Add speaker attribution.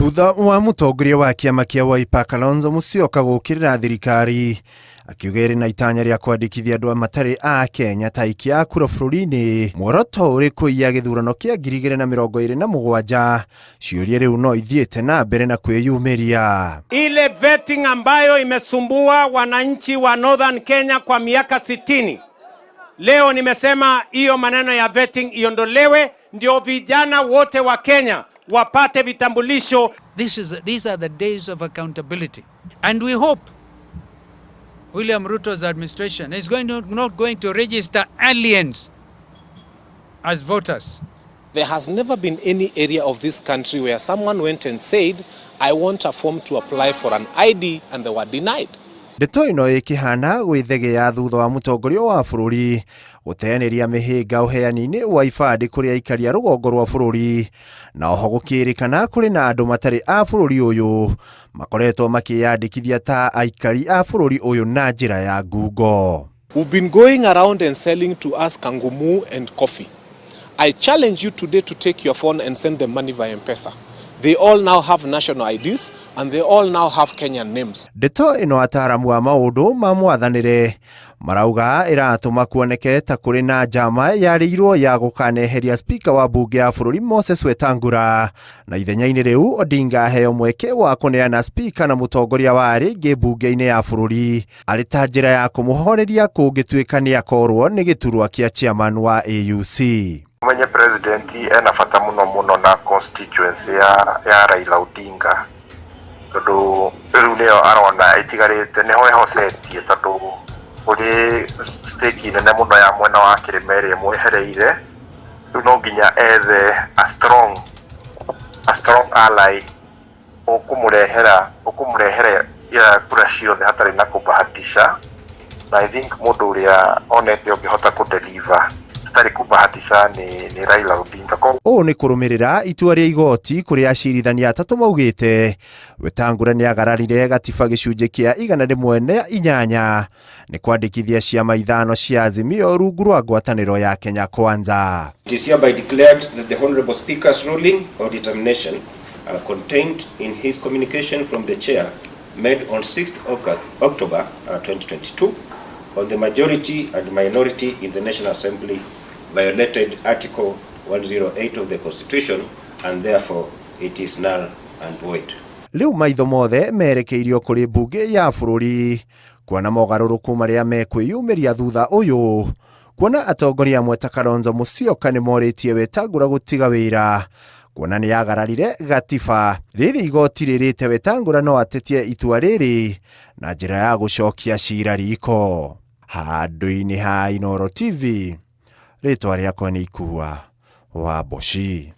Speaker 1: Thutha wa mũtongoria wa kĩama kĩa Wiper Kalonzo Musyoka gũkĩrĩra thirikari akiuga ĩrĩ na itanya rĩa kwandĩkithia andũ matarĩ a Kenya ta aikia a kura bũrũri-inĩ, muoroto ũrĩ kũiya gĩthurano kĩa 2027, ciũria rĩu no ithiĩte na mbere na kwĩyumĩria.
Speaker 2: Ile vetting ambayo imesumbua wananchi wa Northern Kenya kwa miaka 60. Leo nimesema hiyo maneno ya vetting iondolewe, ndio vijana wote wa Kenya wapate vitambulisho.
Speaker 3: These are the days of accountability. And we hope William Ruto's administration is not going to register aliens as voters.
Speaker 4: There has never been any area of this country where someone went and said, "I want a form to apply for an ID," and they were denied.
Speaker 1: Ndeto ĩno ĩkĩhana gwĩthegea thutha wa mũtongoria wa bũrũri gũteanĩria mĩhĩnga ũheani-inĩ wa ibandĩ kũrĩ aikari a rũgongo rwa bũrũri, na oho gũkĩrĩkana kũrĩ na andũ matarĩ a bũrũri ũyũ makoretwo makĩyandĩkithia ta aikari a bũrũri ũyũ na njĩra ya ngungo.
Speaker 4: Who've been going around and selling to us kangumu and coffee. I challenge you today to take your phone and send them money via M-Pesa. They all now have national IDs and they all now have Kenyan names.
Speaker 1: Ndeto ĩno ataramu a maũndũ ma mwathanĩre marauga ĩratũma kuoneke ta kũrĩ na njama yarĩirwo ya gũkaneheria spika wa mbunge ya bũrũri Moses Wetangula, na ithenya-inĩ rĩu Odinga aheo mweke wa kũneana spika na mũtongoria wa rĩngĩ mbunge-inĩ ya bũrũri arĩ ta njĩra ya kũmũhoreria kũngĩtuĩka nĩ akorwo nĩ gĩturwa kĩa chairman wa AUC.
Speaker 5: Umenye president ena bata muno muno na constituency ya Raila Odinga, tondu riu niyo arona itigarite, niho ehocetie, tondu kuri stake nene muno ya mwena wa kirima ĩrĩa ĩmwehereire. Riu no nginya ethe a strong ally ũkũmũrehera kura ciothe hatarĩ na kũbahatisha, na I think mũndũ ũrĩa onete ũngĩhota kũ-deliver hatarĩ kũbahatisha nĩ Raila Odinga.
Speaker 1: Ũũ nĩ kũrũmĩrĩra itua rĩa igoti kũrĩa acirithania atatũ maugĩte Wetangula nĩ agararire gatiba gĩcunjĩ kĩa 108 nĩ kwandĩkithia ciama ithano cia Azimio rungu rwa ngwatanĩro ya Kenya Kwanza.
Speaker 6: It is hereby declared that the Honorable Speaker's ruling or determination contained in his communication from the chair made on 6th October 2022 on the majority and minority in the National Assembly violated Article 108 of the Constitution, and therefore it is null and void.
Speaker 1: Rĩu maitho mothe merekeirio kũrĩ mbunge ya bũrũri kuona mogarũrũku marĩa mekwĩyumĩria thutha ũyũ, kuona atongoria amwe ta Kalonzo Musyoka nĩ morĩtie Wetangula gũtiga wĩra kuona nĩ agararire gatiba. Rĩrĩ igoti rĩrĩte Wetangula no atetie itua rĩrĩ na njĩra ya gũcokia cira riko. Handũ-inĩ ha Inooro TV, rĩtwa rĩakwa nĩ Ikua wa Mboci.